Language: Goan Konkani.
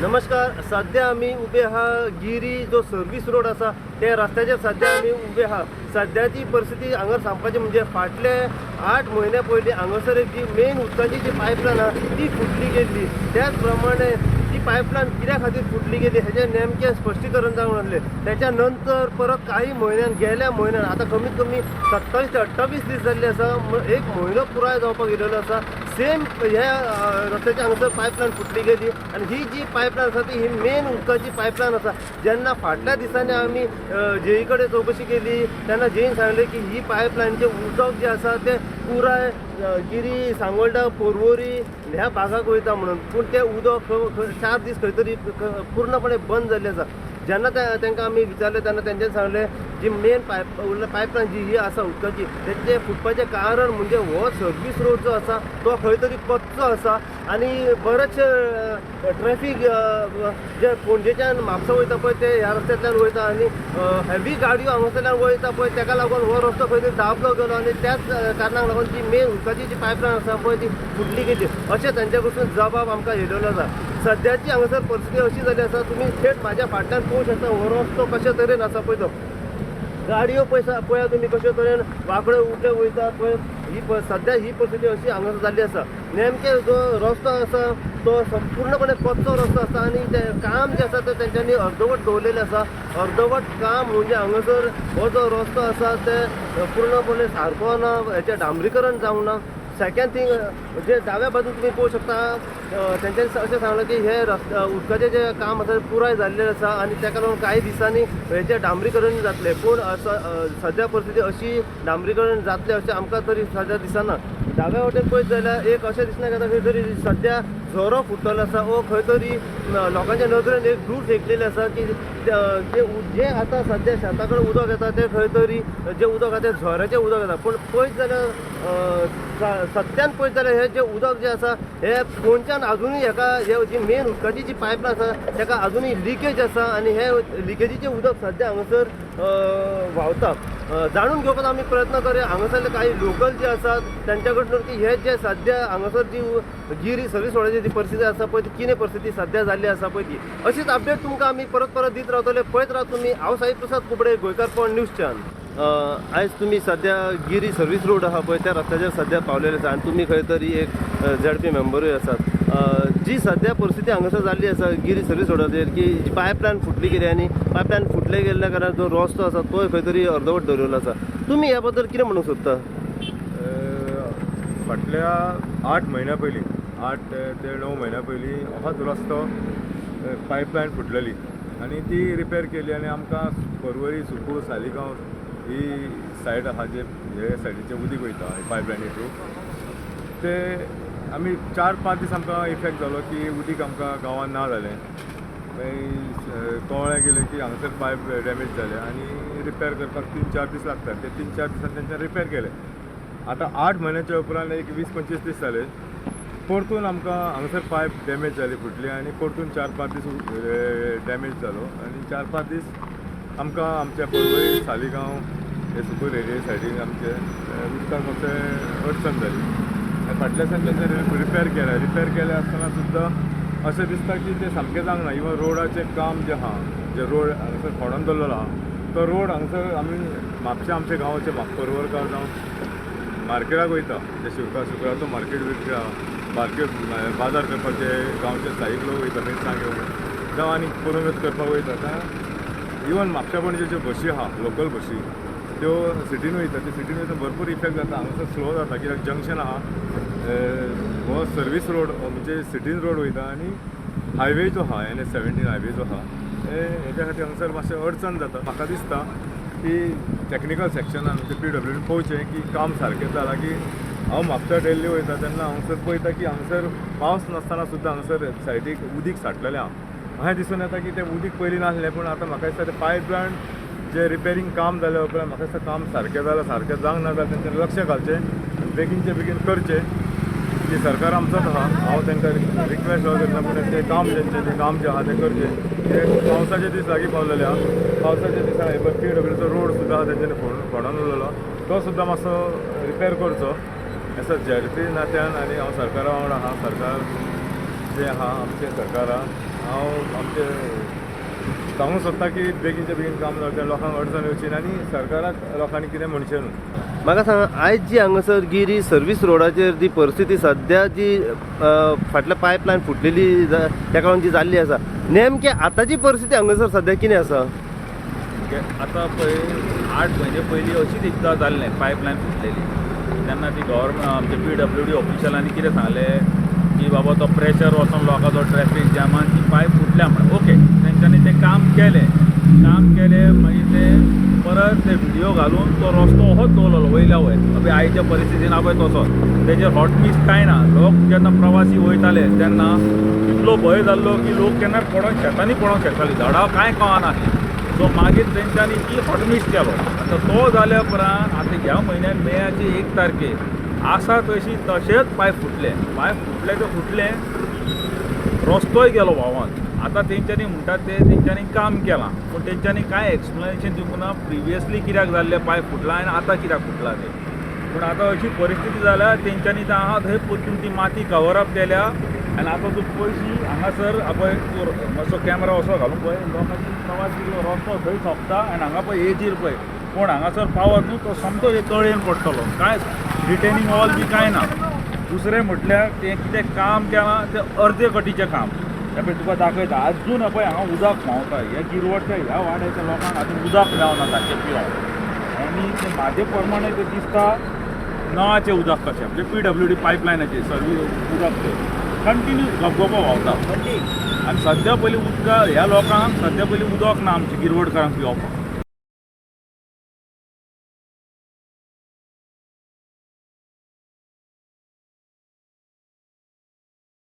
नमस्कार. सध्या आमी उबे आहा गिरी जो सर्वीस रोड आसा त्या रस्त्याचेर सध्या आमी उबे आहा. सद्याची परिस्थिती हांगा सांगपाची म्हणजे फाटले 8 म्हयन्या पयलीं हांगासर एक जी मेन उदकाची जी पायपलायन आहा ती फुटली गेल्ली. त्याच प्रमाणे ती पायपलायन कित्या खातीर फुटली गेली हेजें नेमकें स्पश्टीकरण जावंक नासलें. त्याच्या नंतर परत काही म्हयन्यान, गेल्या म्हयन्यान, आतां कमीत कमी 27 ते 28 दीस जाल्ले आसा, एक म्हयनो पुराय जावपाक येयलेलो आसा. सेम ह्या रस्त्याच्या हांगासर पायपलायन फुटली गेली आनी ही जी पायपलायन आसा ती ही मेन उदकाची पायपलायन आसा. जेन्ना फाटल्या दिसांनी आमी जेई कडेन चवकशी केली तेन्ना जेईन सांगलें की ही पायपलायनचें उदक जें आसा तें पुराय गिरी, सांगोल्डा, पोरवोरी ह्या भागाक वयता म्हणून, पूण तें उदक 4 दीस खंय तरी पूर्णपणे बंद जाल्लें आसा. जेन्ना तांकां आमी विचारलें तेन्ना तेंच्यांनी सांगलें जी मेन पायपलायन जी ही आसा उदकाची तेचें फुटपाचें कारण म्हणजे हो सर्वीस रोड जो आसा तो खंय तरी कच्चो आसा आनी बरेचशे ट्रॅफीक जे पणजेच्यान म्हापसा वयता पळय ते ह्या रस्त्यांतल्यान वयता आनी हेवी गाडयो हांगासरल्यान वयता पळय तेका लागून हो रस्तो खंय तरी दाबलो गेलो आनी त्याच कारणाक लागून जी मेन उदकाची जी पायपलायन आसा पळय ती फुटली गेली अशें तांच्या कडसून जबाब आमकां येयलेलो आसा. सद्याची हांगासर परिस्थिती अशी जाली आसा, तुमी थेट म्हाज्या फाटल्यान पळोवंक शकता हो रस्तो कशे तरेन आसा पळय तो. गाडयो पळय पळया तुमी कशे तरेन वांकडे उडले वयता पळय. ही सद्या ही परिस्थिती अशी हांगासर जाल्ली आसा. नेमके जो रस्तो आसा तो संपूर्णपणे कच्चो रस्तो आसा आनी तें काम जें आसा तें तेंच्यांनी अर्दवट दवरलेलें आसा. अर्दवट काम म्हणजे हांगासर हो जो रस्तो आसा ते पूर्णपणे सारको ना, हेचें डांबरीकरण जावंक ना. सेकंड थींग जे दाव्या बाजून तुमी पळोवंक शकता तेंच्यांनी अशें सांगलें की हे रस्ते उदकाचें जें काम आसा पुराय जाल्लें आसा आनी तेका लागून कांय दिसांनी हेचें डांबरीकरण जातलें, पूण सद्या परिस्थिती अशी डांबरीकरण जातलें अशें आमकां तरी सद्या दिसना. दाव्या वटेन पळयत जाल्यार एक अशें दिसना की आतां खंय तरी सद्या झरो फुटलेलो आसा वो खंय तरी लोकांच्या नदरेन एक दूर फेकलेली आसा की जें आतां सद्या शेता कडेन उदक येता तें खंय तरी जें उदक आसा तें झऱ्याचें उदक येता, पूण पळयत जाल्यार सत्यान पळयत जाल्यार हें जें उदक जें आसा हें फोंडच्यान आजुनूय हेका हे जी मेन उदकाची जी पायपलायन आसा तेका आजुनूय लिकेज आसा आनी हे लिकेजीचें उदक सद्या हांगासर व्हांवता. जाणून घेवपाचो आमी प्रयत्न करूया हांगासरले कांय लोकल जे आसात तांच्या कडसून की हे जे सद्या हांगासर जी गिरी सर्वीस रोडाची जी परिस्थिती आसा पळय ती कितें परिस्थिती सद्या जाल्ली आसा पळय ती. अशीच अपडेट तुमकां आमी परत परत दीत रावतले. पळयत रावत तुमी. हांव साई प्रसाद कुबडे, गोंयकारपण न्यूज चॅनल. आयज तुमी सद्या गिरी सर्वीस रोड आहा पळय त्या रस्त्याचेर सद्या पावलेले आसा आनी तुमी खंय तरी एक झेडपी मेंबरूय आसात. जी सद्या परिस्थिती हांगासर जाल्ली आसा गिरी सर्वीस रोडाचेर की जी पायपलायन फुटली गेली आनी पायपलायन फुटले गेल्ल्या कारणान जो रस्तो आसा तोय खंय तरी अर्दवट दवरिल्लो आसा, तुमी ह्या बद्दल कितें म्हणूंक सोदता? फाटल्या 8 म्हयन्या पयलीं, 8 ते 9 म्हयन्या पयलीं होच रस्तो पायपलायन फुटलेली आनी ती रिपेर केली आनी आमकां पर्वरी, सुकूर, सालिगांव ही सायड आहा जे हे सायडीचें उदीक वयता पायपलायनी थ्रू, ते आमी 4-5 दीस आमकां इफेक्ट जालो की उदीक आमकां गांवांत ना जालें. मागीर कळ्ळें गेलें की हांगासर पायप डॅमेज जाले आनी रिपेर करपाक 3-4 दीस लागतात, ते 3-4 दिसान तेंच्यानी रिपेर केले. आतां 8 म्हयन्याच्या उपरांत एक 20-25 दीस जाले परतून आमकां हांगासर पायप डॅमेज जाली, फुटली आनी परतून 4-5 दीस डॅमेज जालो आनी 4-5 दीस आमकां आमच्या पर्वरी, सालिगांव हे सुकूर एरिया सायडीन आमचे उदकाक मातशें अडचण जाली. आनी फाटल्या दिसान तेंच्यानी रिपेर केलें. रिपेर केलें आसतना सुद्दां अशें दिसता की तें सामकें जावंक ना. इवन रोडाचें काम जें आहा, जे रोड हांगासर खणोन दवरलेलो आहा तो रोड हांगासर आमी म्हापशा आमच्या गांवचे पर्वरकार जावं मार्केटाक वयता, जे शुक्राचो मार्केट विकता, मार्केट बाजार करपाक जे गांवचे स्थायीक लोक वयता मिरसांग घेवन जावं आनी पुरुमेंत करपाक वयता. इवन म्हापशा पणजे ज्यो बशी आहा लोकल बशी त्यो सिटीन वयता, त्यो सिटीन वयता भरपूर इफेक्ट जाता. हांगासर स्लो जाता कित्याक जंक्शन आहा, हो सर्वीस रोड म्हणजे सिटीन रोड वयता आनी हायवे जो आहा NH 17 highway जो आहा हेच्या खातीर हांगासर मातशें अडचण जाता. म्हाका दिसता की टॅक्निकल सेक्शनान म्हणजे PWD पळोवचें की काम सारकें जालां की हांव म्हापशा डेली वयता तेन्ना हांगासर पळयता की हांगासर पावस नासतना सुद्दां हांगासर सायडीक उदीक साठलेलें आहा. अशें दिसून येता की तें उदीक पयलीं नासलें, पूण आतां म्हाका दिसता तें पायपलायन जे रिपेरींग काम जाल्या उपरांत म्हाका दिसता काम सारकें जालां, सारकें जावंक ना जाल्यार तेंच्यांनी लक्ष घालचें आनी बेगीनचे बेगीन करचें की सरकार आमचोच आहा. हांव तांकां रिक्वेस्ट करता पूण तें काम तेंचें तें काम जें आहा तें करचें. ते पावसाचे दीस लागीं पावलेले आहा, पावसाच्या दिसा हे पळय PWचो रोड सुद्दां आहा तेंच्यांनी फोडोन उरलेलो तो सुद्दां मातसो रिपेर करचो. एस अ झेडपी नात्यान आनी हांव सरकारा वांगडा आहा. सरकार जें आहा आमचें सरकार आहा. हांव आमचे सांगूंक सोदता की बेगीनच्या बेगीन काम जावचें, लोकांक अडचण येवची ना आनी सरकाराक लोकांनी कितें म्हणचें न्हू. म्हाका सांगा, आयज जी हांगासर गिरी सर्वीस रोडाचेर जी परिस्थिती सद्या जी फाटल्या पायपलायन फुटलेली तेका लागून जी जाल्ली आसा, नेमके आतांची परिस्थिती हांगासर सद्या कितें आसा? आतां पळय 8 म्हयने पयलीं अशीच एकदां जाल्लें, पायपलायन फुटलेली. तेन्ना ती गव्हर्मेंट आमचे पीडब्ल्यूडी ऑफिशलांनी कितें सांगलें की बाबा तो प्रेशर वचोन लोकांचो ट्रॅफीक जॅमान ती पायप फुटल्या म्हण. ओके, तेंच्यांनी तें काम केलें. काम केलें, मागीर ते परत ते व्हिडियो घालून तो रस्तो असोच दवरलो वयल्या वयर. अबे आयच्या परिस्थितीन पळय तसोच, तेजेर हॉटमिक्स कांय ना. लोक जेन्ना प्रवासी वयताले तेन्ना इतलो भंय जाल्लो की लोक केन्ना पडोन शेतांनी पडोंक शकताली, झाडां कांय कळनासली. सो मागीर तेंच्यांनी ती हॉटमिक्स केलो. आतां तो जाल्या उपरांत आतां ह्या म्हयन्यान मेयाची 1 तारखेर आसा तशी तशेंच पायप फुटले. पायप फुटले ते फुटले, रस्तोय गेलो व्हांवन. आतां तेंच्यांनी म्हणटात ते तेंच्यांनी काम केलां, पूण तेंच्यांनी कांय एक्सप्लेनेशन दिवंक ना प्रिवियसली कित्याक जाल्लें पायप फुटलां आनी आतां कित्याक फुटलां तें. पूण आतां अशी परिस्थिती जाल्या, तेंच्यांनी आतां आहा थंय परतून ती माती कवर अप केल्या. आनी आतां तूं पयशी हांगासर पळय, तूं मातसो कॅमेरा असो घालून पळय, लोकांची प्रवास रस्तो थंय सोंपता आनी हांगा पळय एजीर पळय कोण हांगासर पावत न्हू, तो सोमतो हे तळयेन पडटलो. कांय रिटेनिंग वॉल बी कांय ना. दुसरें म्हटल्यार तें कितें काम केलां तें अर्दे कटीचें काम. हें पळय तुका दाखयता, आजून पळय हांगा उदक व्हांवता. ह्या गिरवडच्या ह्या वाड्याच्या लोकांक आजून उदक मेळना सारकें पिवंक. आनी तें म्हाजे प्रमाणे तें दिसता नळाचें उदक कशें, म्हणजे पीडब्ल्यूडी पायपलायनाचें सर्वीस उदक तें कंटिन्यू घबघबो व्हांवता. आनी सद्या पयलीं उदका ह्या लोकांक सद्या पयलीं उदक ना आमच्या गिरवडकारांक पिवपाक.